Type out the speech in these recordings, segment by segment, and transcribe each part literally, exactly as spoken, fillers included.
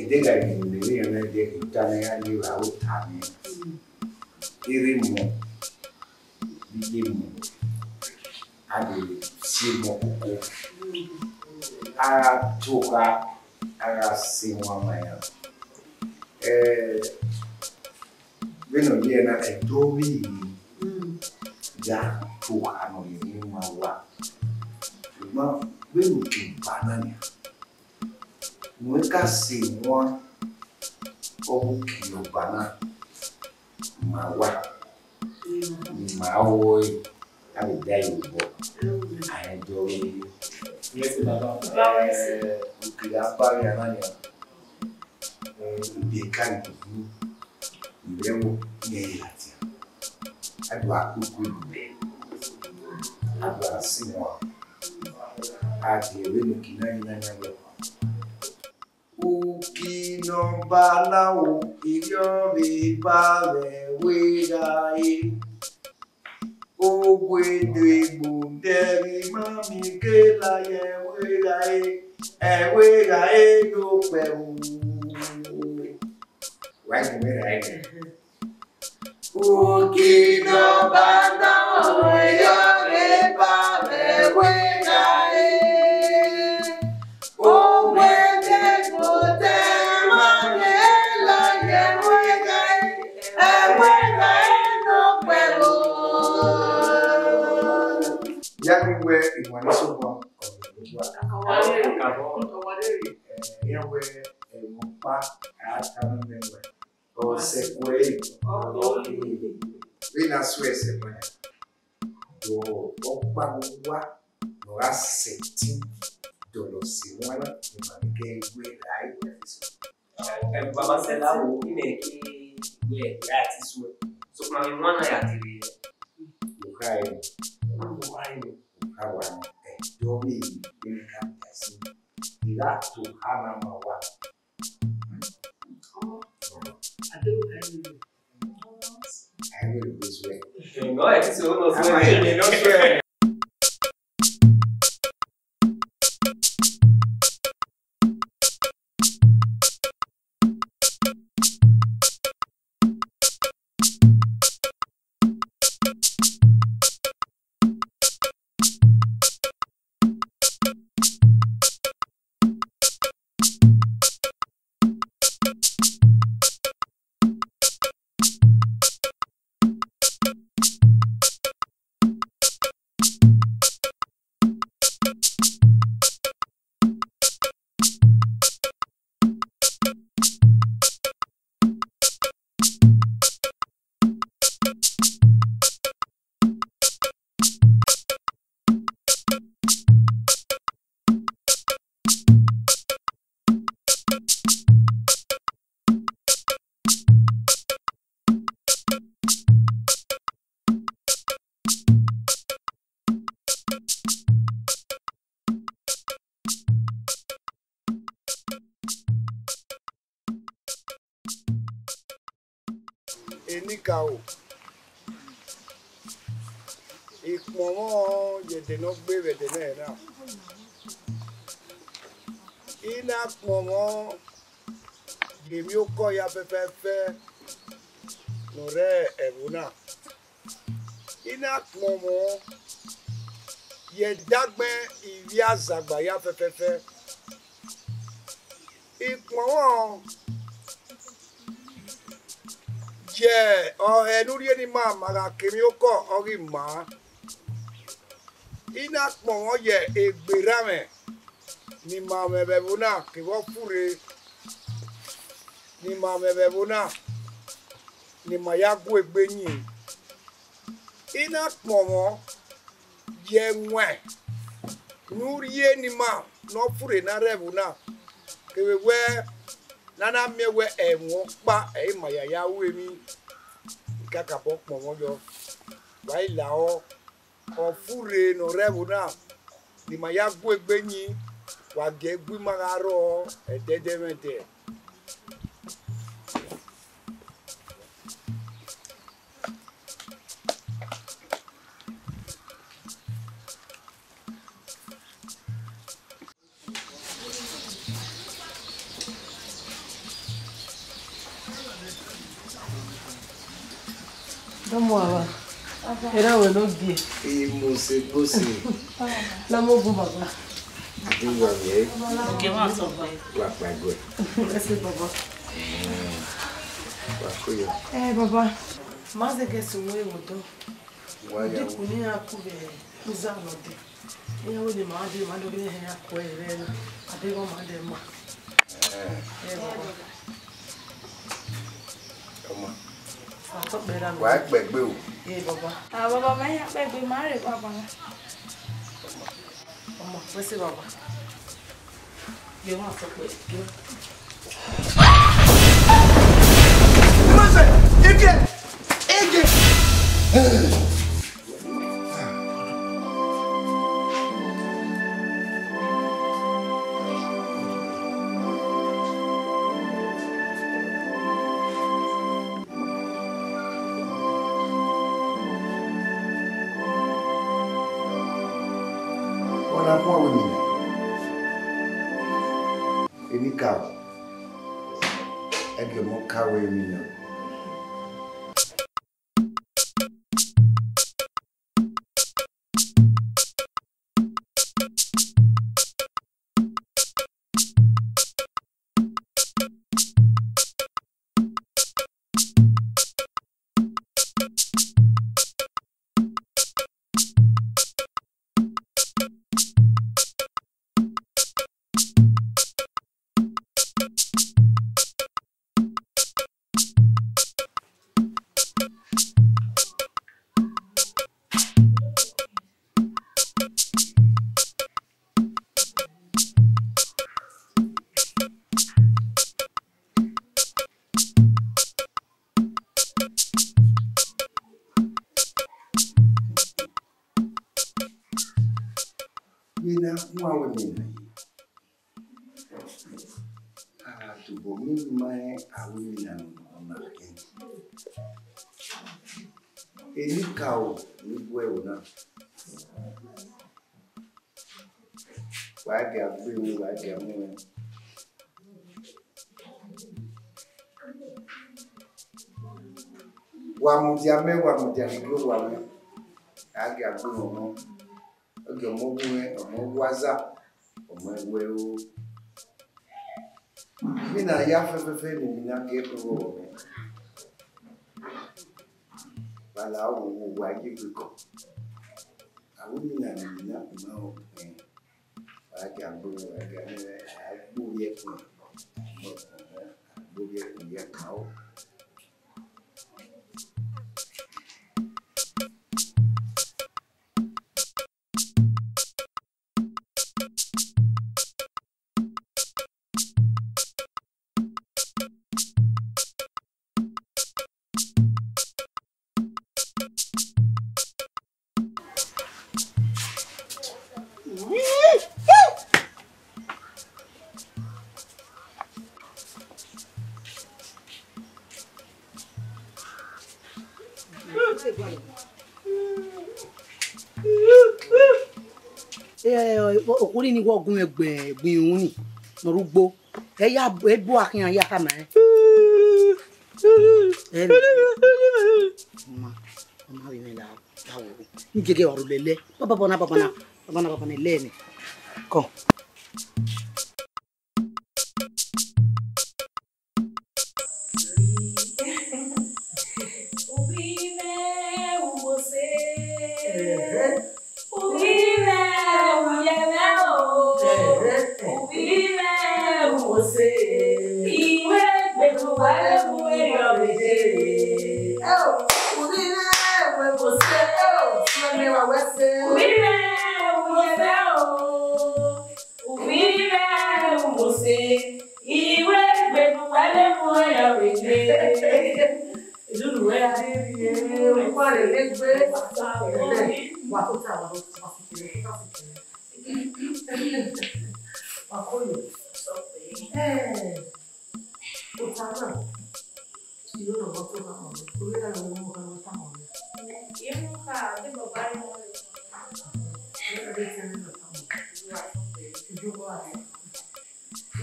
Edegha emwi ne I vbe rẹn na, ẹdẹ ne I ta ne I gha ye vbe aro ta mwẹ, erha emọ, iye emọ, a vbe si emọ koko, a gha to okha, a gha sẹ iwan ma iran. Eh, vbene ọ ye na, ẹdẹ ọvbehe ya to okha ne ọ rhie emwi ma owa. Sokpan vbene uki ba na nia, ne uwẹ ka sẹ iwan ọghe uki ne ọ ba na ma owa, ne ima ru ẹre, a vbe da ẹre obọ, a rẹn ẹdẹ ọvbehe. Eh, uki gha ba vbe na nia, eh, ibiẹka ni khin, ivbi ẹvbo ne ẹ i ladian. A do gha kpokpo egbe, a do gha sẹ iwan, a gie vbene uki na ye na yan wẹ. Uki ne ọ ba na o, erriọ vbe ba vbe ẹvbo erha ẹre. Owa ne egbe odẹ ghi ma miẹn kela ye ẹvbo erha ẹre, ẹvbo erha ẹre ne okpẹvbo. Wa gu mwẹ ra ẹre. Uki ne ọ ba na o, erriọ vbe ba vbe ẹvbo erha ẹre. Owa ne egbe odẹ ma miẹn kela ye ẹvbo erha ẹre, ẹvbo erha ẹre ne okpẹvbo. Ya ghi wẹ iwan ni sokpan, ọ vbe wa. Iran wẹ ẹmwẹ ọkpa a tama mẹ wẹ, ọ sẹ ẹko ẹre, vbene a suẹn sẹ ma ya. Ọkpa ne uwa ne ọ gha sẹtin dọlọ sẹ iwan na, ne ima ghi ghẹ wẹ ra ẹre. Ẹ, baba sẹ la wo, imẹ ke wẹ ra ẹtin suẹn. Sokpan iwan na ya kere okha ẹre, okha ẹre, okha wa ni, ẹdẹ ọvbehe ne ka ya sẹ. I gha to okha na ma owa. Enikaro, ikpọnmwọ ye ẹdẹ ne ọ gbe vbe ẹdẹ nẹ na. I na kpọnmwọ ye emwiokọ hia fẹfẹfẹ ne ọ rre ẹvbo na. I na kpọnmwọ ye ẹdagbọn ivbi azagba hia fẹfẹfẹ. Ikpọnmwọ ye ọhẹ ne u rhie ne ima, ma gha ke emwiokọ, ọ ghi maa. I na kpọnmwọ ye egbe erha mwẹ ne ima mwẹ vbe ẹvbo na, kevbe ọfurre ne ima mwẹ vbe ẹvbo na, ne ima ya gu egbe yin. I na kpọnmwọ ye ẹwaẹn ne u rhie ne ima ne ọfurre ne a rre ẹvbo na, kevbe wẹ ne a na miẹn wẹ ẹmwẹ ọkpa ẹre ima ya ya ru emwi. I kakabọ kpọnmwọ yọ, wa i lahọ, ọfurre ne ọ rre ẹvbo na, ne ima ya gu egbe yin, wa gie gu ima gha rrọọ ẹdẹdẹmwẹdẹ. Ọmọ ava, erha wẹ ne ọ gie. Imose gbose. Lamu ogun baba. Adé wà yẹ. Oge wa sọ pé. Wà pàgọ́ ẹ̀. Ẹ ṣe baba. Wà kó yọ. Ẹ baba, ma zẹgẹ sunu ẹvbo dọ. Wà yà. Dikun ne iran ku vbe uza nọ dẹ. Iran wẹ ne ma dee, ma do ghe ne iran ku ẹre vbe ẹna. Adeghe ma dee ma. Ẹ baba. Ọmọ. Atọ kpẹ ra mi. Wa kpẹgbe o. Ẹ baba. Ah, baba, ma ya kpẹgbe, ma rre baba. Ọmọ, wẹ sẹ baba. Ye wọn atọ kpẹ. Mose, ike, ike. Ọ na khuan wẹ emwi na. Enikaro, ẹgiọmọ ka wẹ emwi na. Vbene a guan wẹ emwi na ye, a gha tobọ miẹn ne ima rẹn aro emwi na ne ọ na khin. Enikaro ni bu ẹro na. Wa gia gbe mwẹ, wa gia mu mwẹ. Wa mudia mẹ, wa mudia ne gie owa mwẹ. A gia gbe mwẹ ọmọ. Ọ gie ọmọ wu mwẹ, ọmọ wu aza, ọmọ wu ẹro. Emwi na ya fẹfẹfẹ ne emwi na gie ẹkun vbe ọghọ mwẹ. Wa la owowo, wa ye egbe kọ. Aro emwi na ne emwi na, ima rẹn. Wa gia gbe mwẹ, wa gia mu mwẹ, a gbe ovbi ẹkun, a gbe ovbi ẹkun ya kan o. Eh, okhuo ni ni wẹ ọ gu mwẹ gbe, gbe irun ni, ne ọ rre ugbo. Ẹ ya, ẹ bu akhian ya khama ẹn. Ẹ rre. Ọ ma, ọ ma vbe mwẹ la, la wo. Ni gẹgẹ wa ru lẹlẹ. Baba, baba na, baba na, baba na, baba na, lẹ nẹ. Kọ. Uvbi mwẹ, u Mose. Uvbi mwẹ, u yẹ mwẹ o. Uvbi mwẹ, u Mose. Iwegbe ne uwa vbe mu erriọ vbe dee. Uvbi mwẹ, u Mose. Uvbi mwẹ, u yẹ mwẹ o. Uvbi mwẹ, u Mose, iwegbe ne uwa vbe mu erriọ vbe dee. Edunu wẹ a rhie rhie, uwa rhie rhie egbe. Wa tota, wa tota, wa tota, wa tota. Wa kọ yọ. Eh, ota na, I no know what to tell you. Orí ẹ̀rọ wo mo kàn lọ tell you? Ye mo kha, de baba ye mo le. Ẹ ẹ tell me what to tell you. Ìjọba àti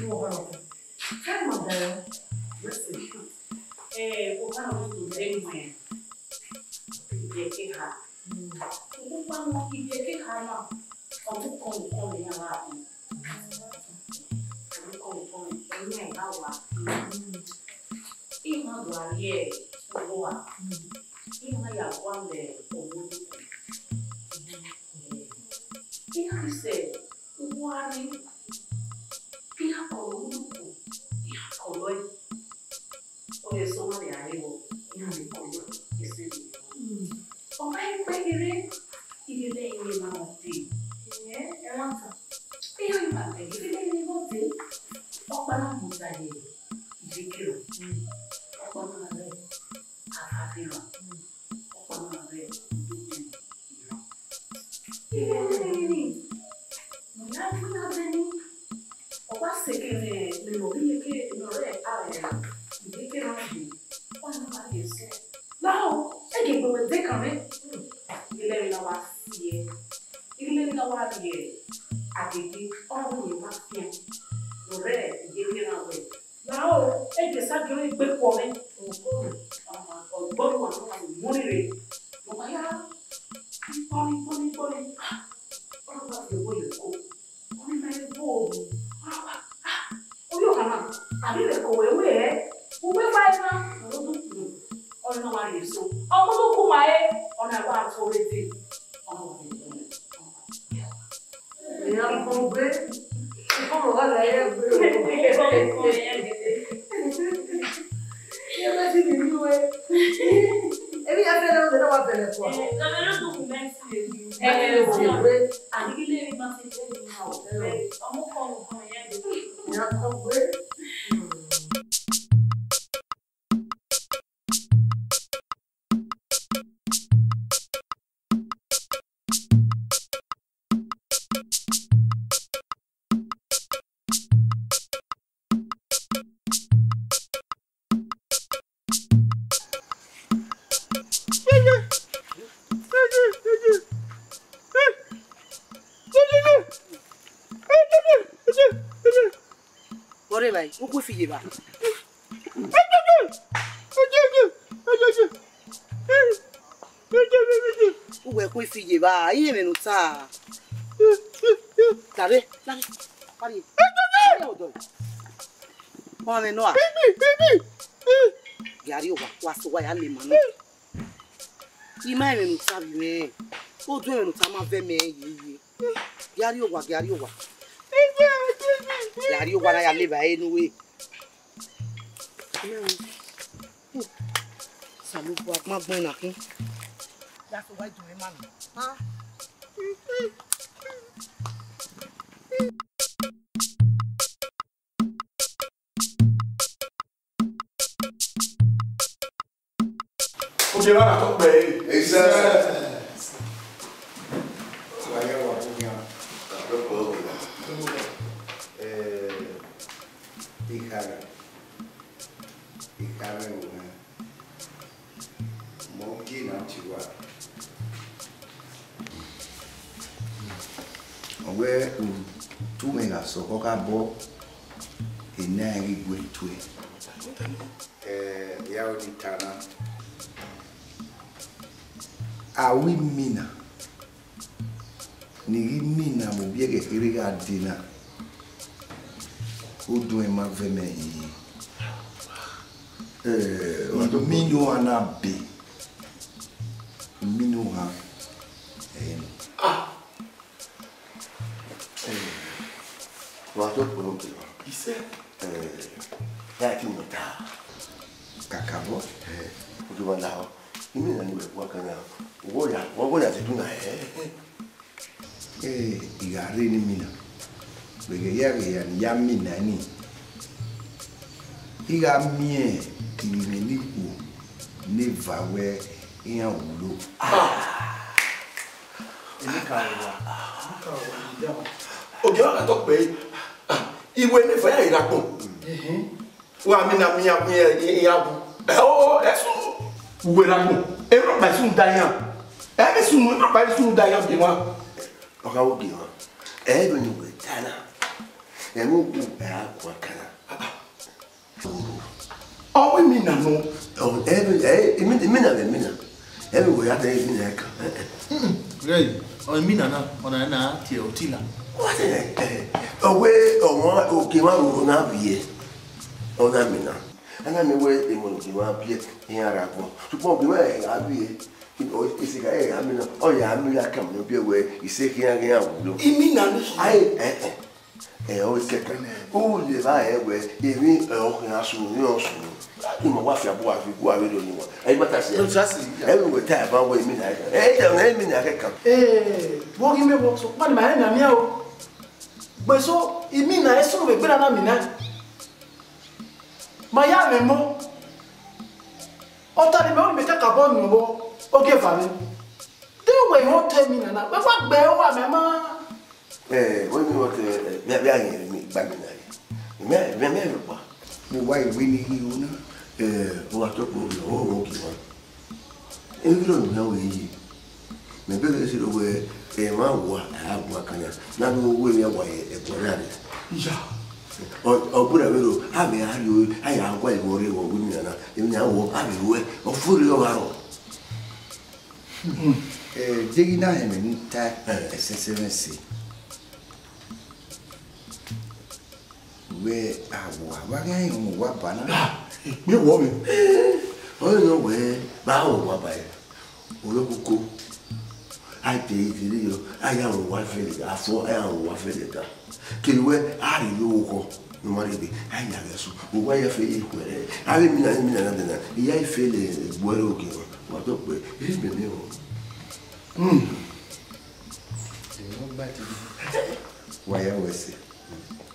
ìwọ bá lọ. Tell my dad. Listen. Eh, o kàn lọ sí ìlú ẹ̀yìn. Ivie ke ha. Ukpama ivie ke ha na, ọ mu ukọnmwukọnmwe iran gha khin. Ọ mu ukọnmwukọnmwe, iran gha wa. Iran gha rrie uwa. Iran ya gualọ owa odukhunmwu. Iran sẹ uwa rre, iran kọlọ owa odukhunmwu, iran kọlọ ẹe. Ọ ghi sẹ ọmwa ne a re vbọ, iran vbe kọlọ ẹe, ẹsẹ vbe rọ. Ọ ma he kpe kherhe, ighẹ ne ẹre ma na dee. Ẹmwata, iran ma dee, ighẹ ne ẹre ma dee. Ọkpa na mudia ye ivie ke rọ. Ọkpa na rre avbe erha, ọkpa na rre odede erha. Ighẹ ne ẹre ni, ne a gu na dee ni, ọ wa sẹ ke ne, ne ọ rhie ke ne ọ rre a, ivie ke na dee, ọ na ma rhie sẹ. Lahọ, e gie egbe wẹ de kan mwẹ. Ighẹ ne ẹre na wa si ẹe. Ighẹ ne ẹre na wa rhie agege, ọ na wẹ ne wa fian. Ne ọ rre ivie ke na wẹ. Lahọ, e gie sa gie egbe khuọ mwẹ. Ọgbọ ni wa nọ, wa mu ni rre. Ne ọ ma ya, kpọnni, kpọnni, kpọnni. Ọ na wa fi owo ye ko. Ọ ni ma he wo owo. Ọ na wa, ah, oyo hama, a ghi vbe ko wẹ wẹ, u wẹ wa na, ọ do ku. Ọ na wa rhie eso. Ọ mu do ku ma he, ọ na wa to re dee. Ọ na wa rhie eso. Iran kọn gbe, ikọmọ gha la ya gbe. Iye ma ti ni ru ẹe. Emwi ya fẹlẹ, ọ na wa fẹlẹ kua. Ẹ, ẹ, ẹ, ẹ, ẹ, a ghi ghi le emwi ma ti fẹlẹ. Ọmọ kọ, ọmọ yẹn. Iran kọn gbe. Vbọrre evbare, u ku efi ye evba. Uwẹ ku efi ye evba, iye mwẹ ne u ta. Lare, lare, lare, lare odọ. Ọmọ mwẹ nọ a? Gia rrie owa, wa sẹ owa ya lele ima nọ. I ma rẹn emwi ne u ta vbe mwẹ, oduẹmwẹ ne u ta ma vẹ mẹ yeye. Gia rrie owa, gia rrie owa. Gia rrie owa na ya lele evbare ne uwẹ. Osanobua gbangban na khin. Ya sẹ owa ijuẹ ma nọ. Ogie na tọ kpẹre. Exactly. Wa ya wa bu yan. Eh, ikhare. Ikhare wo na. Mọ ye na ti wa. Ọ wẹ u tu mwẹ gha sẹ ọkọ kha bọ, ena ghi gue tue. Eh, ya odi ta na. A ru imina, ne I ghi mina vbe obiẹghẹ kherhe gha dee na, oduẹn ma vẹ mẹ hin. Eh, imina ohan na be, imina ohan ẹre nọ. Ah! Eh, wa do kpẹrẹ oke. Isẹ. Eh, ya ti wẹ ta. Kakabọ. Eh, oke wa lahọ. Imina ni wẹ wa kan na. Wo ya, wo ya ti dun na, eh. Eh, I gha rre ne imina. Vbe ẹghẹ ya, vbe ẹghẹ ya ne I ya mina ni, I gha miẹn ivbi mwẹ ni khuo ne eva wẹ iran wulo. Eni ka rẹwa, eni ka rẹwa, eni dama. Ogie ọghe tọ kpẹre, iwe ne eva ya i ra gbọn. Wa mina miẹn, miẹn iran bu. Ẹ o, ẹ sunu. Uwe ra gbọn. Erọkpa i sunu da iran. Ẹ vbe sunu, erọkpa i sunu da iran biẹ mwa. Ọ gha wo biẹ mwa. Ẹ vbe ne uwẹ ta na. Ẹ vbe uwu ẹ a guan kan na. Ọ wẹ imina nọ. Ẹ, ẹ, imi, imina vbe imina. Ẹvbo wẹ ya tẹ emwi na kan. Rẹi, ọ emwi nana, ọna na tie otila. Wa tẹ, eh, ọ wẹ ọmwa ogie mwa ro na vbiẹ, ọ na mina. A na miẹn wẹ emọ ne ogie mwa biẹ, iran rre agbọn. Sokpan ogie mwa ẹre gha vbiẹ, ọ, ese gha ẹre gha mina, ọ ya mina kan ne ọ biẹ wẹ ise khian ghi iran wulo. Imina ni sunu. Ae, eh, eh. Ẹ, ọ kẹkan. U lẹ evba hẹ wẹ, emwi, ẹ, ọ khian sunu, ne ọ sunu. Ima wa fian bu wa fi gu avbe rhie ọni wa. Ẹ i ma ta si. No, ta si, ya. Ẹ vbe wẹ ta eva wẹ imina kẹkan. Ẹ, ẹ, ẹ, imina kẹkan. Ee, vbe ọ ghi mẹ vbọ, sokpan ma rẹn ne a miẹn o. Gbe so, imina, ẹ sunu vbe gberra na mina. Ma ya mwẹ emọ. Ọ ta ne mẹ, ọ ni mẹ kakabọ nọ vbọ, ogieva mwẹ. De wẹ i họn otọ imina na, wẹ wa gbe ẹre uwa mẹ ma. Eh, wẹ ni wẹ te, eh, mẹ, mẹ a yẹn mi gba mi na ye. Mẹ, mẹ, mẹ rhọkpa. Mo wa iwe ni ghi ru na. Eh, mo wa tọkpẹ ovbi ọmwa, ọmwa ogie mwa. Emwi rọ nọ wẹ ye. Mẹ bẹghe sẹ wẹ, eh, emwa wa, a gua kan na. Na do wẹ emwi a wa ye, ẹguae na rre. Ya. Ọ, ọ bu na vbe ro, a vbe a rhie, a ya gua iwọ rre, wẹ wẹ emwi na na. Emwi na wọ, a vbe ruẹ, ọ fo rre ọ gha rrọọ. Eh, deghẹ na hẹ mẹ ne u ta, eh, ẹsẹse mwẹ ẹse. Wẹ a wa, wa gha rẹn mu uwa ba na. Ah, ekpe wọ mwẹ. Eh, ọ rẹn nọ wẹ, ba a mu uwa ba ẹre. Olokoko, a te ivie yọ, a ya mu uwa fẹlẹ ga, a fọ, a ya mu uwa fẹlẹ ga. Kevbe wẹ, a rhie orukhọ ne ọ ma rhie egbe, a ya ghe ẹso, uwa ya fe ye ikhuẹrhẹ. Avbe emwi na, emwi na na dana, I ya i fẹlẹ gbuẹ rre ogie mwa, wa tọkpẹ, ẹ i mẹ nẹ o. Hmm. Wa ya wẹ ẹse.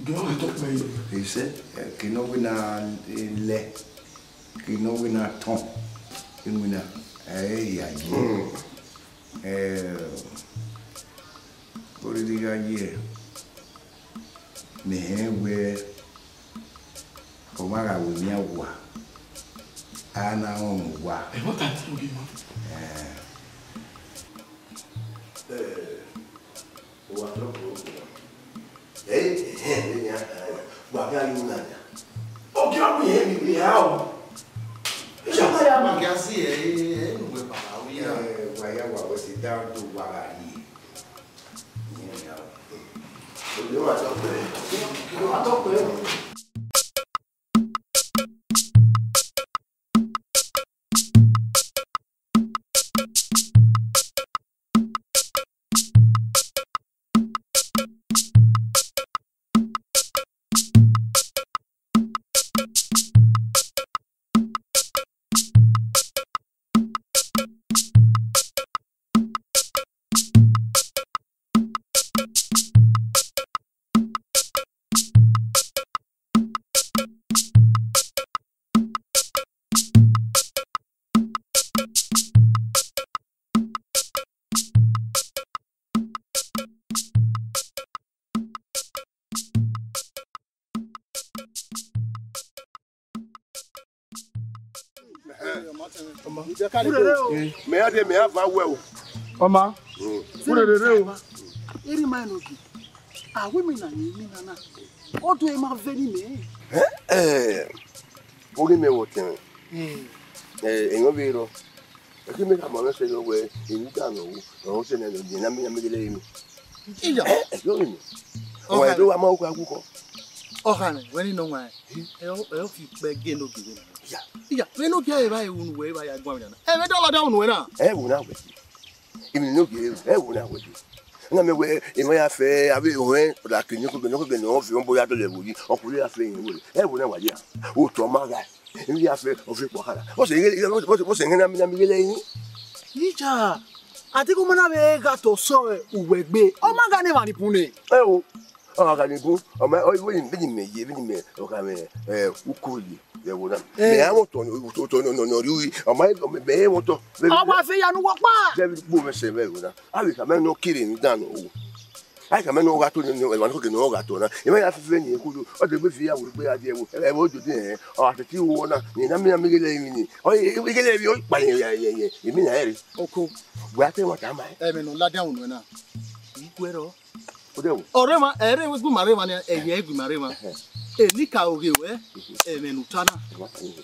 Gẹ ọ gha tọkpẹ ye. Ẹse, eh, ke ne ọ wẹ na, eh, lẹ, ke ne ọ wẹ na tọn, ke ne ọ wẹ na, eh, ya ye. Hmm. Eh, orere gha ye, mẹ hẹn wẹ, ọ ma gha wẹ emwi a wa, a na rọnmwẹ uwa. Ẹ, what are you talking about? Eh. Eh, uwa tọkpẹ ogie mwa. Eh, eh, eh, eh, wa gha ye una nia. Ogie mwa, ye emwi vbe ha o. Iye ọkpa ya ma. Gasi, eh, eh, eh, nu wẹ para, oya. Eh, wa ya wa wẹ ẹse da do wa gha rrie. Mẹ ya de, mẹ ya va wẹ o. Ọma. Mm. Urere re o. Eri ma no gi. A wẹ mi na ni mi na na. O do e ma vẹ ni mẹ. Eh, eh. Oge mẹ wọ tẹn. Mm. Eh, enyo vbe rọ. Eke mẹ ka ma mwẹ sẹ yọ wẹ, emwi ta nọ wu, ọ sẹ nẹ nọ, na mi, na mi gele emi. Iya. Eh, eh, yo ni. Ọkhan. Wa do wa ma okwa gukọ. Ọkhan, wẹ ni nọ wa. Ẹ o, ẹ o fi kpẹ ge no gi wẹ. Iya. Iya, wẹ no gi evba unu wẹ, evba ya guan na. Ẹ, wẹ dọlọ da unu wẹ na. Ẹ wo na wẹ. Emi no gi, ẹ wo na wẹ. Na mẹ wẹ, emwa ya fẹ, avbe ohẹn, ra ke nyoko, nyoko, nyoko, ọ fi ọmọ ya dọlẹ wo yi. Ọkùnrin ya fẹ yin wẹ. Ẹ wo na wa ya. O tọ ma ga. Emwi ya fẹ, ọ fẹ kpọ khala. Ọ sẹ, ọ sẹ, ọ sẹ, na mi, na mi gele yin. Iya, a te gu ma na vbe gha to sọ uwẹ gbe. Ọ ma gha ne emwa ni bun nẹ. Ẹ o, ọ gha ne bun. Ọ ma, ọ, vbene, vbene mẹ ye, vbene mẹ, ọ gha mẹ, ẹ, uko ye, ẹ wo na. Eh. Mẹ a wọ tọ, tọ, tọ, nọ, nọ, nọ, ri, ọ ma, ọ mẹ, mẹ wọ tọ. Ọ wa fe ya nu wọ kpa. David gbo mẹ sẹ vbe wo na. A vbe ka mẹ nọ kere ni dan o. A ka mẹ ne ọ gha to, ne, ne, emwa ne ọ gha to na. Emwa ya fẹfẹ ni ekulu. Ọ de gbe fi ya wẹ gbe ya die ẹvbo. Ẹvbo ojo de hẹn. Ọ a tẹti wọ na. Ni na mi na mi gele emwi ni. Ọ, e, e, gele emwi, ọ kpa ye, ye, ye, ye. Emwi na ẹre. Oko. Wẹ a te wọn ta ma. Ẹ, mẹ nọ ladian unu na. I kuẹ rọ. O de wo. Ọrẹ ma, ẹre we gu ma re ma ni, ẹyẹ gu ma re ma. Ẹhẹn. E ni ka oghe wẹ, ẹmwẹ ne u ta na. Ẹhẹn.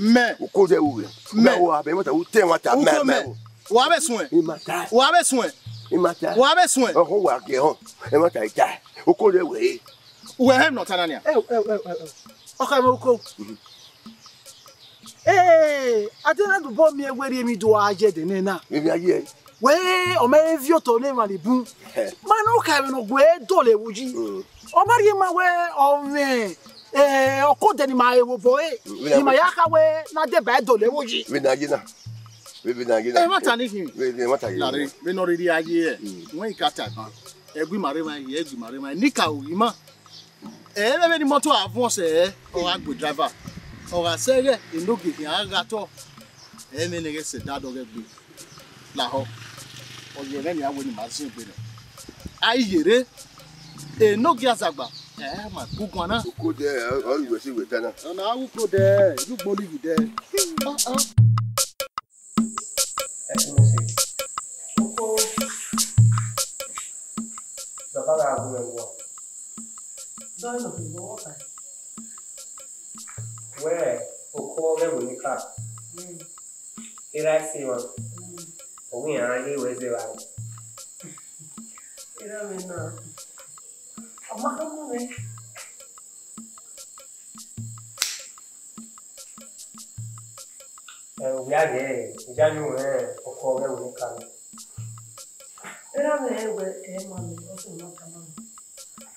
Mẹ. Uko dẹ ru wẹ. Mẹ. Mẹ wa bẹ mata u te mata mẹ Uko mẹ. Mẹ. Wa vbe suẹn. I ma ta. Wa vbe suẹn. I ma ta. Wa vbe suẹn. Ọhọ wa gẹ họn. Ẹ mata i ta. Uko dẹ wẹ. Uwẹ hẹ nọ ta na nia. Ẹ, ẹ, ẹ, ẹ, ẹ. Ọkọ mẹ Uko. Ee, a te na du bọ miẹn wẹ rhie emwi do a ye ẹdẹ nẹ na. Emwi a ye. Wẹ, ọ ma viọ otọ ne emwa ni bun. Hẹ. Ma ne ọ kha ẹmwẹ ne ọ gue dọlọ ẹvbo yi. Mm. Ọ ma rhie ma wẹ ọ mwẹ, eh, ọkọ odẹ ni ma he vbe obọ ẹre. Mm, ni ma ya kha wẹ ne a deba ẹre dọlọ ẹvbo yi. Vbene a ye na. Vbene a ye na. Ẹ ma ta ni khin. Vbe, vbe ma ta ye. Lare, vbene ọ rhirhi a ye ẹ. Mm. Wẹ I ka ta ban. Ẹgu ima rre emwa yi, ẹgu ima rre emwa yi. Ni ka ru ima. Ẹ, vbe vbene imọto a vuọn sẹ, ọ gha gbe driver. Ọ gha sẹ ighẹ enogie khian gha tọ. Ẹ, vbene ẹghẹ sẹ da dọghẹ gbe. Lahọ. Ọ ye ẹghẹ ne a wẹ ne ima zin egbe nẹ. A i yerre. Enogie azagba. Ẹ, ma gu guan na. Uko dẹ, ọ, ọ, ọ, wẹ si wẹ ta na. Ọ na ru uko dẹ, yu gbo live dẹ. Ọ, ọ. Ẹkun mẹ sẹ. Oko, baba gha gu mwẹ vbọ? Dọlọ, vbọ wọ kha? Wẹ, oko ọghe ẹvbo ne I ka. Mm. Erha ẹse mwa. Mm. Ọ wẹ iran ye wẹ zẹ evbare. Erha mwẹ na. Ọ ma kha mu mwẹ. Ẹ, ovbi a ghẹ, I ya yu mwẹ oko ọghe ẹvbo ne I ka nẹ. Erha mwẹ rẹn wẹ ẹ ma mẹ, ọ sẹ ne ọ tama mwẹ.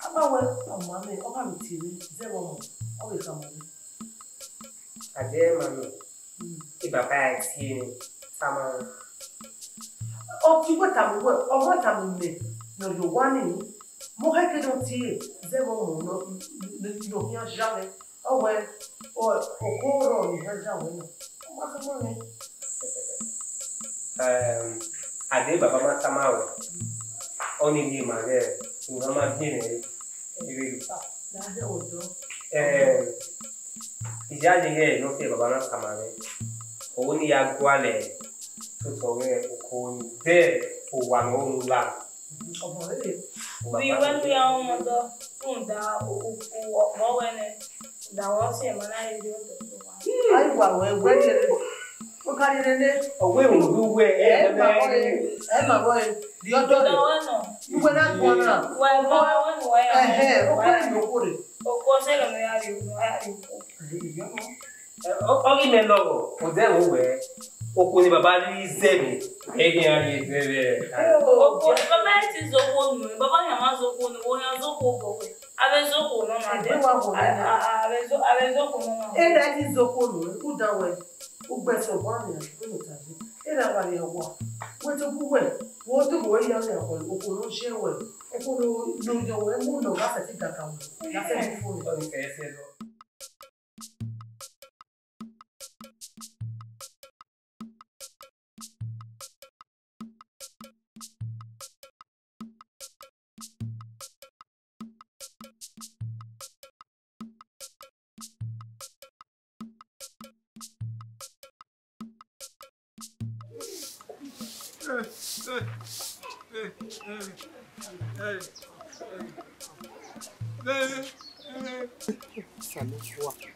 A ma wẹ ọ ma mẹ, ọ gha vbe tie mwẹ, zẹ vbe ọmọ, ọ vbe khama mwẹ. A dẹ ma mẹ, mm, e baba ẹre tie mwẹ, tama mwẹ. Ọ tie uwẹ tama uwẹ, ọ ma tama mẹ, ne ọ rhie owa nii, mẹ ọ khẹke ne ọ tie, zẹ vbe ọmọ nọ, ne ọ khian zha mwẹ. Ọ wẹ, ọ, oko rrọọ ne I khian zha wẹ na, ọ ma khama mwẹ. Ẹm, a dẹ baba ma tama ruẹ, ọnii rhie ma ghẹ, u na ma biẹ mwẹ vbe ru ta. Ẹm, I ya ye ighẹ ne ọ sẹ baba na tama mwẹ, ọre ne I ya gualọ otọ mwẹ oko ni vbe owa ne ọ ru la. Vbe iwẹ ne u ya rhunmwuda rhunmwuda okhuo ọkpọ wẹ nẹ, da wẹ ọse ma na rhie otọ ne owa. A i wa wẹ wẹ rhie, u ka rhie nene. Ọ wẹ rhunmwuda uwẹ, ẹ, ẹ ma vbọ re, ẹ ma vbọ re, rhie otọ rre. Uwẹ na guan na. Wẹ ma wẹ ne uwẹ ya. Ẹhẹ, okhuo rre, okhuo rre. Okhuo sẹ ne ọ ya rhie, ọ ya rhie okhuo. Ẹ, ọ, ọ ghi mẹ lọghọ, odẹ vbe wẹ, okhuo ne baba rhirhi zẹ vbe, ẹ ghi iran rhie zẹ vbe. Okhuo, baba ẹre te zẹ okhuo nuẹn, baba khian ma zẹ okhuo nuẹn, okhuo khian zẹ okhuo obọ wẹ. A vbe zẹ okhuo nọ na. Egbe wa wọ nẹ. A, a, a vbe zẹ, a vbe zẹ okhuo nọ na. Erha ẹre te zẹ okhuo nuẹn, rhunmwuda wẹ, ugbẹn sẹ obọ nian, u no ta ye. Erha wa rhie owa, wẹ te gu wẹ, wẹ te gu wẹ ya rhie okhuo, okhuo ne ọ ye wẹ, okhuo ne ọ, ne ọ ye wẹ, mu ne ọ gha sẹtin gaka wẹ, ya sẹtin fo wẹ. Ọ ni fẹ ẹsẹ lọ.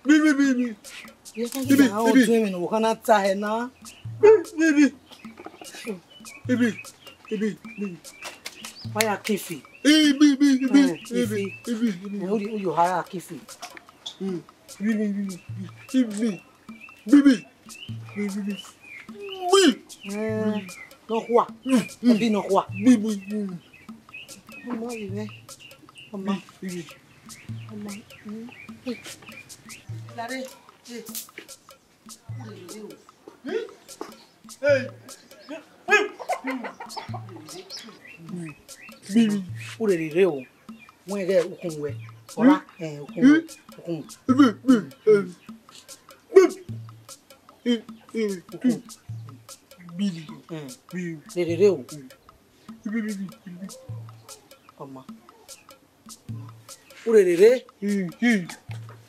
Bi, bi, bi, bi. Ibi, ibi. Ọdún ẹ̀mí ni wọ́n kàn náà ta ẹ̀ náà. Bi, bi, bi. Ibi, ibi, ibi. Waya kifi. Ibi, ibi, ibi. Eh, kifi. Ibi, ibi. Eh, uyo, uyo haya kifi. Mm. Ibi, ibi, ibi, ibi. Ibi. Bibi. Bibi. Bi. Eh, nọkhua. Mm, mm. Ẹbi nọkhua. Bibi. Mm. Ọmọ yìí rẹ. Ọmọ. Bibi. Ọmọ. Mm. Lare. Eh. Hey. Bibi. Urere rre o. Wẹ ghẹ ukun wẹ. Ọra, eh, ukun wẹ. Ukun. Ukun. Bibi. Mm. Bibi. Rere rre o. Bibi. Ọma. Urere rre.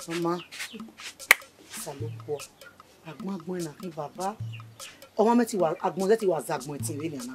Ọma. Osanobua. Agbọn agbọn na khin baba. Ọmwa mẹ ti wa, agbọn zẹ ti wa zagbọn ẹtin vbenian na.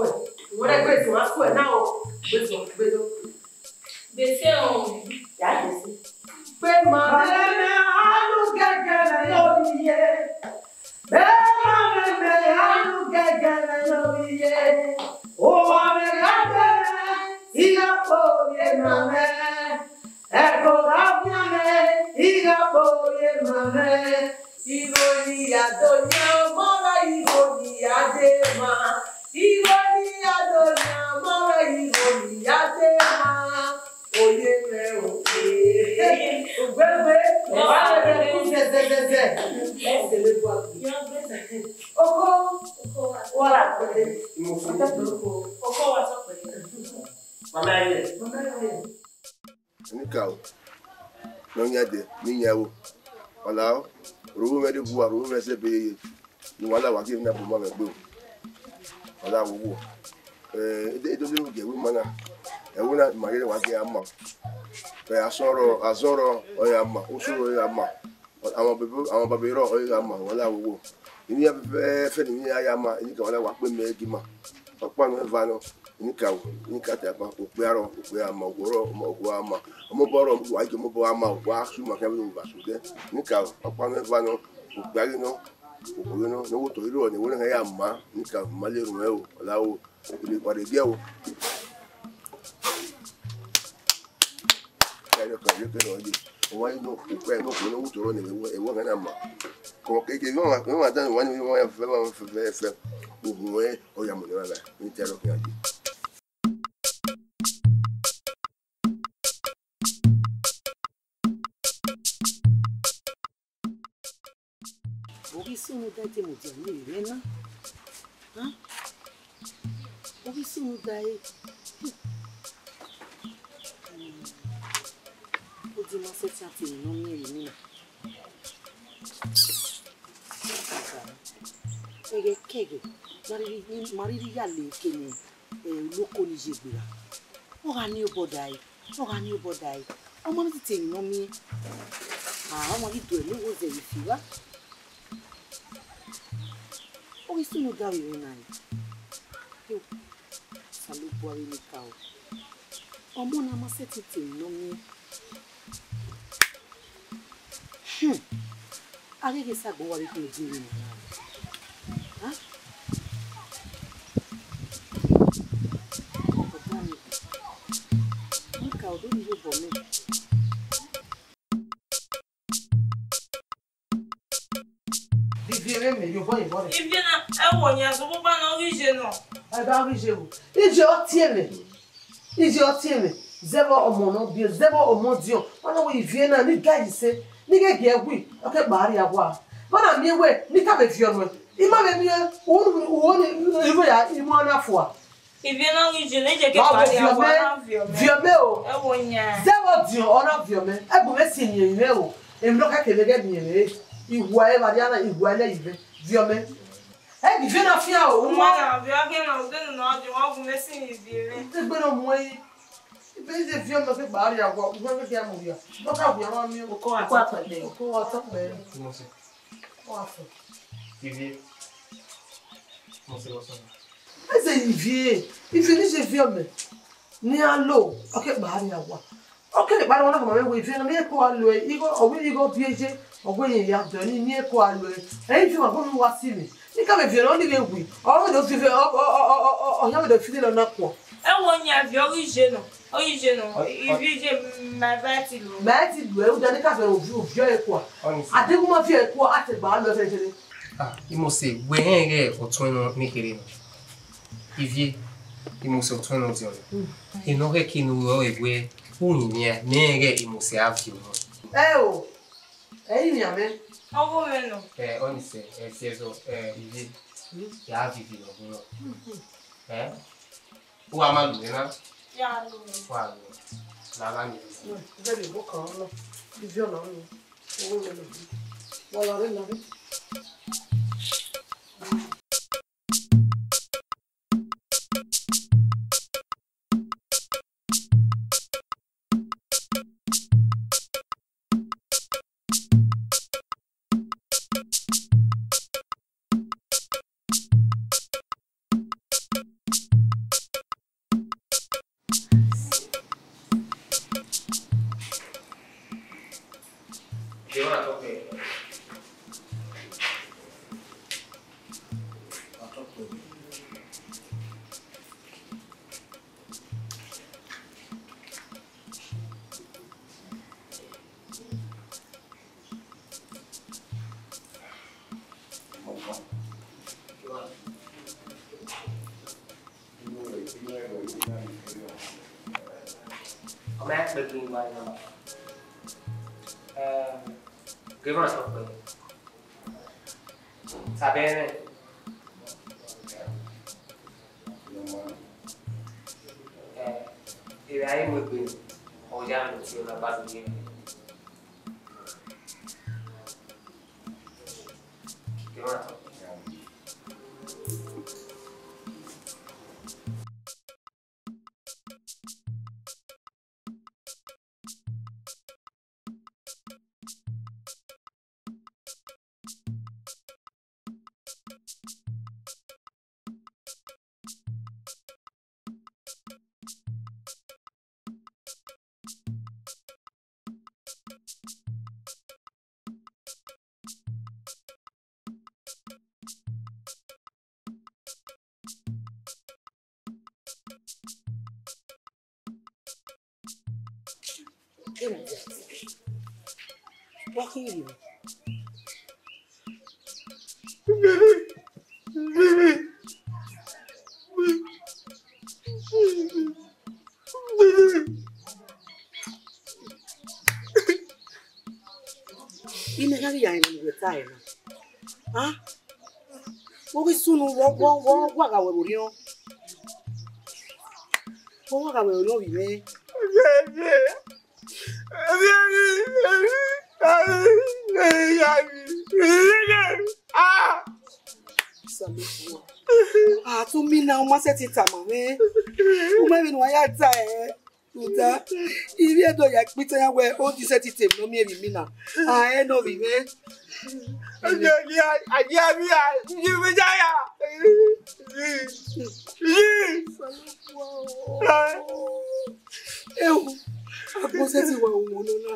wẹ. Wẹ gbe zun a square na o. Gbe zun, gbe zun. Bese o. Ya bese. Pe ma mẹ, mẹ, anu gẹgẹrẹ ne ovbi ye. Mẹ ma mẹ, mẹ, anu gẹgẹrẹ ne ovbi ye. Uwa mwẹ gha gbe, I gha kpe ovbi ye ma mwẹ. Ẹko gha fian mwẹ, I gha kpe ovbi ye ma mwẹ. Igho ne I ya do yan ọmọ rẹ, igho ne I ya de ma. Igho ne I ya do yan ọmọ rẹ, igho ne I ya de ma. Oye mwẹ o. Ugbegbe, ọ wa rẹrẹ ku zẹzẹzẹzẹ. Ẹ sele bua. Oko, wa la pẹlẹ. Oko wa tọ pẹlẹ. Mama ye. Mama ye. Enikaro ne ọ yan dẹ ne I yan ẹvbo, ọ la, ro mwẹ de bua, ro mwẹ sẹ ebe yeye, ne uwa la wa gie emwi na bu ma mwẹ gbe o. Ọ la wo wo. Eh, edo edo ne gie ẹvbo ima na, ẹvbo na ima rhie wa gie a ma. Eh, asọn rọ, azọn rọ, ọ ya ma, oso rọ, ọ ya ma. Amọ bebe, amọ babe rọ, ọ ya ma, uwa la wo wo. Emwi iran fẹfẹfẹ ne emwi iran ya ma, enikaro wa la wa kpe mẹ gi ima. Ọkpa nọ eva nọ, enikaro, enikaro ta ban, okpia rọ, okpia ma, okhuo rọ, okhuo a ma, ọmọbọ rọ, okhuo a gie ọmọbọ a ma, okhuo a su ma khian vbe ne uwa su dẹ. Enikaro, ọkpa nọ eva nọ, okpia ghe nọ, okhuo ghe nọ, ne wo otọ riro ne wo na ya ma, enikaro, ma le ruẹn o, ọ la o, wa rhe gie o. Ẹrẹ ọkpa ye ke nọ ye, ọ wa ye nọ, okpia nọ, okhuo nọ, wo otọ rọ ne ẹvbo ẹvbo na ma. Kọ keke, emwa, emwa dan wa ni, emwa ya fẹ, emwa fẹ, fẹ, fẹ. Uhun ẹ, ọ ya mu ne evbavba, ni te ẹrọ khian ye. Ovbi sunu da te mudia ne ere na. Hẹn? Ovbi sunu da re. Odi ma sẹtin a te emwi ne ọ miẹn vbe eni na. Ẹghẹ kẹghẹ, ma rhirhi, ma rhirhi ya le eke ne, eh, uloko ni ye gbe ra. Ọ gha miẹn obọ da re, ọ gha miẹn obọ da re. Ọ ma miẹn titi emwi ne ọ miẹn. Ah, ọ ma ghi do ẹre ne wo zẹ vbe fi evba. Ovbi sunu da vbe emwi na re. Yo, Osanobua vbe enikaro. Ọmọ na ma sẹtin te emwi ne ọ miẹn. Hmm. A ghi ghi sa gbọn uwa vbe ikun edin vbe emwa na. Hẹn? Ọdọ ni, enikaro do rhie obọ mwẹ. Ivie mwẹ, mẹ ye obọ ye obọ rẹ. Ivie na, ẹ wo yan zẹ, ọkpa ne ọ ghi ye nọ. Ẹ ba ghi ye o. Iye ọ tie mwẹ. Iye ọ tie mwẹ. Zẹvbe ọmọ ne ọ biẹ, zẹvbe ọmọ diọn. Ọ na wẹ ivie na, ni ga yi se, ni ghẹ gie ẹwi, ọ ke kpa rria owa. Ọ na miẹn wẹ, ni ka vbe viọ nuẹn. I ma vbe miẹn, u, u, u, ni, i vbe ya, i mu na fua. Ivie na ghi je ne je ke Wa pari viọ mẹ, awa na viọ mẹ. Viọ mẹ o. Ẹ wo yan. Zẹ vbe ọdiọn, ọ na viọ mẹ. Ẹ bu mwẹ si yin mwẹ o. Emwi ne ọ kẹkẹ vbe ghẹ miẹn mwẹ. Iwua ẹre vbe a dia na, iwua ẹre yi vẹ. Viọ mẹ. Ẹ ghi viọ na fian o, Uma uma. Na viọ ghe na, u de nu na ọdiọn, wa gu mwẹ si yin ivie mwẹ. Te gbe ne ọ mu ẹre. Ibe ze viọ mẹ ke gba rria owa, uwẹ vbe ghi a mu rria. Dọka wia ma miẹn. Oko wa tọ kpẹdẹ. Oko wa tọ kpẹdẹ. Ọ wa fẹ. Ivie. Mo se lọ sọ. Ẹ ze ivie, ivie ni je viọ mẹ. Ne iran lo, ọ ke kpa rria owa. Ọ kere kpa rria owa na khama mwẹ wẹẹ ivie na, ne iran ko gha lo ẹre, igho, ọ wẹ igho biẹ ye, ọ wẹ irẹn ya dọ ni, ne iran ko gha lo ẹre. Ẹ i viọ mwa, gu mwẹ wa si mwẹ. Ne I ka vbe viọ na, ọ ni vbe wi. Ọ vbe do viọ, ọ, ọ, ọ, ọ, ọ, ọ, ọ yan vbe do fi lele ọna kua. Ẹ wo yan ivie, ọ ghi je nọ, ọ ghi je nọ, ivie je ma eva ẹti lo. Ma ẹti lo ẹre, u da ne I ka viọ ovbi, ovbi ọre kua. Honestly. A deghẹ u ma viọ ẹre kua, a te gba lo ẹre fẹnfẹn. Ah, Imosi, wẹ rẹn ighẹ ọtuẹn nọ ne kherhe nọ. Ivie, Imosi ọtuẹn nọ diọn. Enọ ghẹ ke ne u rẹn wẹẹ, u rinmwian, ne rẹn ighẹ Imosi a viọ nọ. Ẹ o, ẹ i rinmwian mwẹ. Ọghe mwẹ nọ. Ẹ, ọnii sẹ, ẹ, si ẹzọ, ẹ, Ivie, ya vivi nọ gun nọ. Ẹ, u wa ma lu mwẹ na? Ya lu mwẹ. Wa lu mwẹ. La gha miẹn. Ivie nọ. Owẹ mwẹ nọ. Wa la rre na rre. Ọ ma kpẹki ne ima na. Ẹ, gevran sọ pé. Sabẹ rẹn. Ẹ, erha ẹre mu egbe, ọ ya nọ tie na ba do ye. Gevran sọ pé. Imẹ gha ghi ya rẹn ne uwẹ ta ẹre na. A? Vbe ọ ghi sunu, vbe ọ, vbe ọ, vbe ọ wa gha wẹ vbe orhiọn? Vbe ọ wa gha wẹ vbe orhiọn vbe imẹ? Osanobua. A, tu mi na, u ma sẹtin tama mwẹ. U ma vbene uwa ya ta ẹre. Uta, ivbi Ẹdo ya kpe itan ya wẹẹ, o di sẹtin te emwi ne ọ miẹn vbe imina. A, ẹnẹ ovbi mwẹ. Ẹo, agbọn sẹtin wa wu ọmọ nọ na.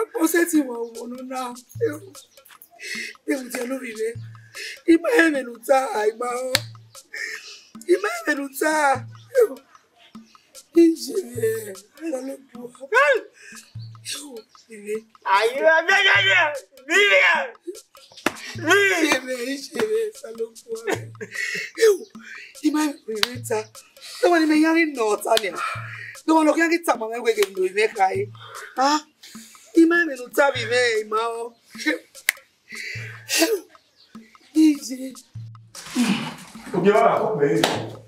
Agbọn sẹtin wa wu ọmọ nọ na. Ẹo, ẹo, dia ne ovbi mwẹ. I ma rẹn vbene u ta, a, I ma rẹn. I ma rẹn vbene u ta. Ẹo. Iye mwẹ, Osanobua. Iye mwẹ. Ayi, wa bẹ, bẹ, bẹ, bẹ, bẹ. Iye mwẹ, iye mwẹ, Osanobua. Ẹo, I ma rẹn vbene u ta. Dọmọ ne imẹ ya ghi nọ ọta nia. Dọmọ ne ọ khian ghi tama mwẹ wẹẹ ghe ne ovbi mwẹ khare. A, I ma rẹn vbene u ta vbe mwẹ, I ma rẹn. Iye. Ogie vbe a na kọ kpẹre?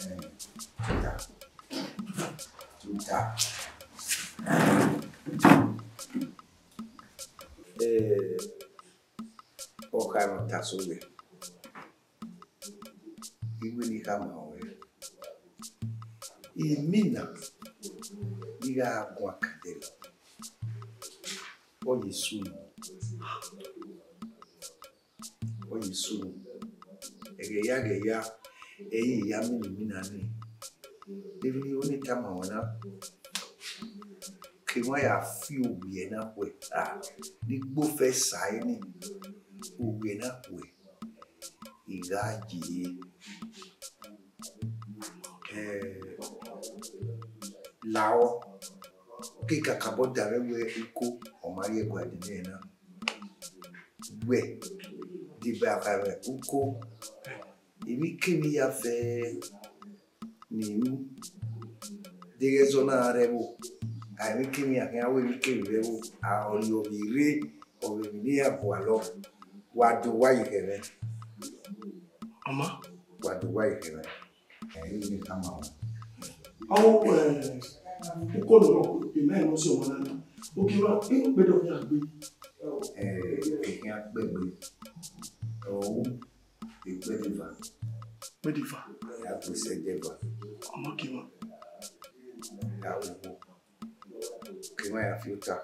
Eh, tuta. Tuta. Eh, ọ kha mwẹ ọta so wẹ. I wẹ ne I khama ruẹ. Emwi na ne I gha guan ka dẹlọ, ọ ye sunu. Ọ ye sunu. Ẹghẹ ya, ẹghẹ ya, ẹre I ya miẹn emwi na nii. Emwi ne I ho ne I tama ruẹ na, ke emwa ya fi owiẹ na khuẹ, a, ne I gbe ofẹ sa ẹre nii, owiẹ na khuẹ, I gha ye. Eh, lahọ, ke kakabọ da mwẹ wẹ uko, ọ ma rrie ẹguae nene na. Wẹ, deba kha mwẹ uko, emwikemwi ya fẹ ne I ru, deghẹ ẹzọ na rre ẹvbo, a emwikemwi a khian wẹ emwikemwi vbe ẹvbo, a ọrriọ vbe rre, ọ vbe emwi ne iran gualọ, wa do wa ye khẹ mwẹ. Ọ ma. Wa do wa ye khẹ mwẹ. Ẹ, I wẹ ne I tama ruẹ. Ọ, ẹ, uko nọ, imẹ ne ọ si ọmwa na na. Oke, wa, inu kpẹdẹ ọ khian gbe? Ẹ, ọ khian kpẹgbe. Ọ, ikpẹdẹ eva. Ikpẹdẹ eva? Ya gbe sẹ ẹdẹ eva. Ọmọ ke wa. Ya gbe. Ke wa ya fi ota.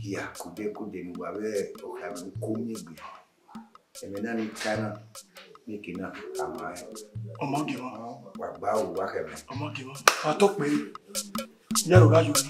Hia, kudẹ kudẹ ne uwa vbe ọkhaemwi uko miẹn egbe. Ẹmwẹ na ni ka na, ne ke na, a ma rẹn. Ọmọ gie mwa. Wa gba ru, wa khẹ mwẹ. Ọmọ gie mwa. Wa tọ kpẹre. Iran ro gha yo ni.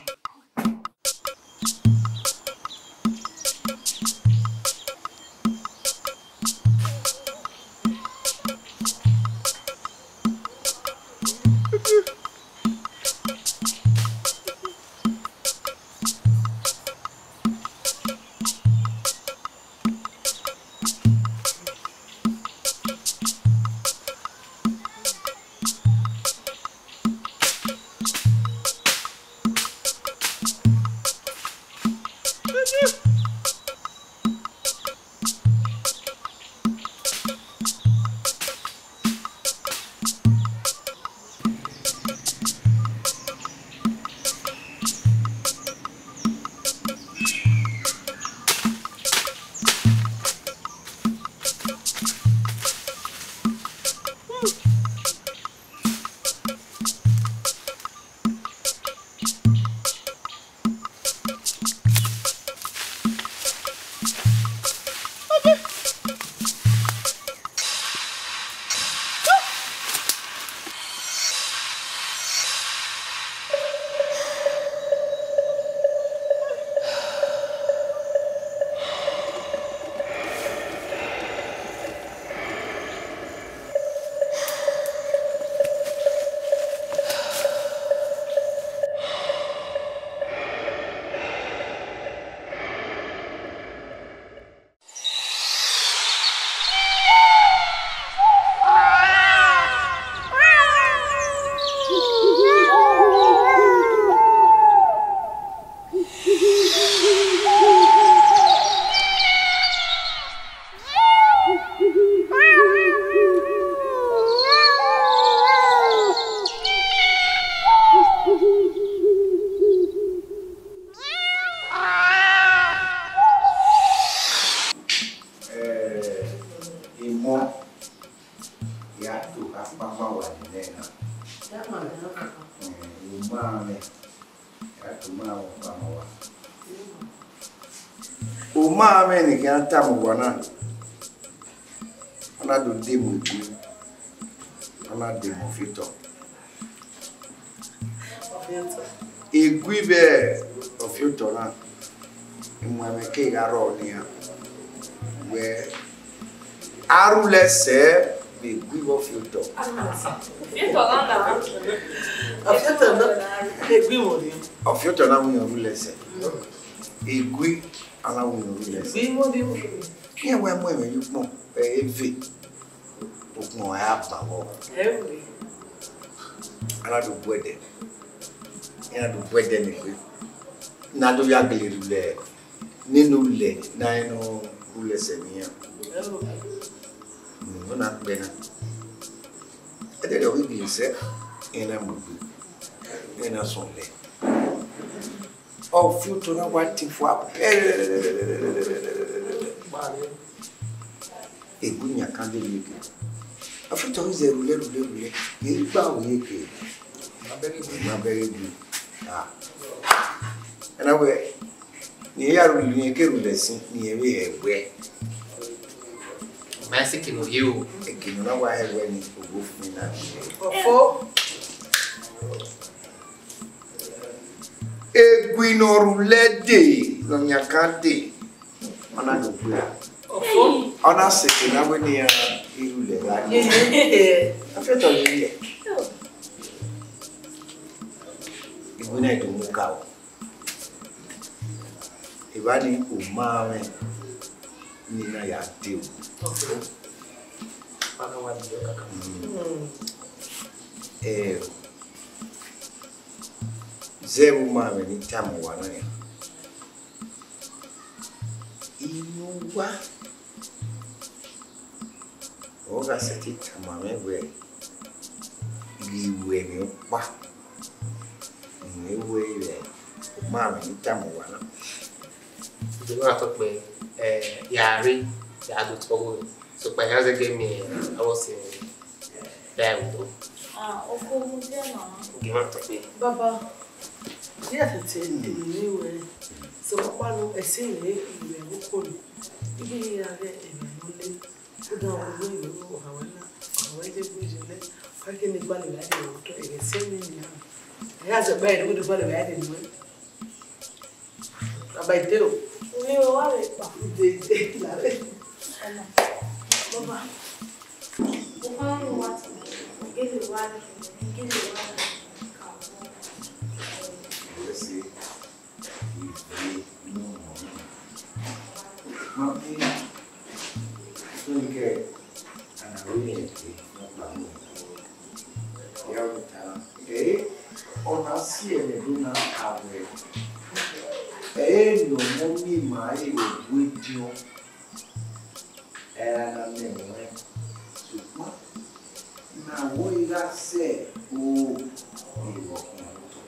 Eh, emọ, ya to akpama wa nene na. Eh, emọ amẹ, ya to ma wa akpama wa. Omamẹ ne I khian tama uwa na, ọ na do dee mu egui, ọ na dee mu ọfiotọ. Egui vbe ọfiotọ na, imuẹmwẹ ke gha rrọọ nian wẹ, a rhulẹ sẹ vbe egui vbe ọfiotọ. Ọfiotọ na, egui mwẹ orhiọn. Ọfiotọ na winna rhulẹ sẹ. Egui a na winna rhulẹ sẹ. Egui mwẹ orhiọn. Iran wẹ mu ẹmwẹ ye ukpọn, ẹ, eve. Ukpọn a ban vbọ. A na do bu ẹdẹ. Iran do bu ẹdẹ ne egbe, ne a do ya gele rhulẹ, nene ulẹ ne a i nọ rhulẹ sẹ vbe iran. Ọ na kpẹ na. Ẹdẹrriọ ọ ghi gele sẹ, iran na mu egbe, iran na sọn lẹ. Ọ fi otọ na wa tin fua pẹrẹ. Egbe Iyankande rrie ke. Ọ fi otọ ghi zẹ rhulẹ, rhulẹ, rhulẹ. Egbe aro rrie ke. Ma bẹghe egbe. Ma bẹghe egbe. Ah. Ẹna wẹ, ne irẹn ya rhulẹ, ne irẹn ke rhulẹ sin, ne irẹn vbe hẹ wẹ. Ma sẹ eke ne ọ ye o. Eke ne ọ na wa hẹ wẹ ni, ogbofun na. Ọfo. Egbe ne ọ rhulẹ dee, ne ọ yan kan dee, ọ na do gbe ra. Ọ na sẹ eke ne a wẹ ne iran i rhulẹ gha ni. A fi otọ ye rhie. Egbe na do mu ka o. Evba ni, u ma mwẹ ne I na ya dee o. Mm. Eh, zẹ vbe u ma mwẹ ne I tama uwa na nian. Iyẹn uwa, ọ gha sẹtin tama mwẹ wẹẹ, ghi ru ẹmwẹ ọkpa, ne I wẹẹ, u ma mwẹ ne I tama uwa na. Ẹ ma tọ kpẹẹ, eh, ya rre, ya do tọ vbọ. Sokpan iran zẹgẹ miẹn avbe ọse mwẹ vbe ẹvbo. Ah, oko mu diẹ na. Gie ma tọ kpẹẹ. Baba, iran tete eni ne wẹ, sokpan ne ẹse rre ivbi ẹvbo oko ni. Iye ya ghẹ emwi ne ọ le. Uda ọghe ivbi ẹvbo ọha wẹ na, ọha wẹ ye gbe ye nẹ. Ka ke ne gbalẹ vbe a de otọ, ẹghẹ sẹ ne eni a. Ẹ ya zẹgba ẹre, u do gbalẹ vbe a de nuẹ. Baba, ide o. Ẹ wa vbe kpa. Ide, ide, la vbe. Baba, u kha ru wa te, u gele wa rre, u gele wa rre. Ẹ si, ide, no, no, no. Ma bi, u gele, ana ru yẹn te, ma kpa mu. Ya vbe ta, ẹ, ọ na si ẹmwẹ do na ka wẹ, ẹ, ne ọmọ miẹn ima ẹre vbe ediọn, ẹ ra na nẹ ẹmwẹ, sokpan ne a wẹ gha sẹ o, ne ọ khian otọ.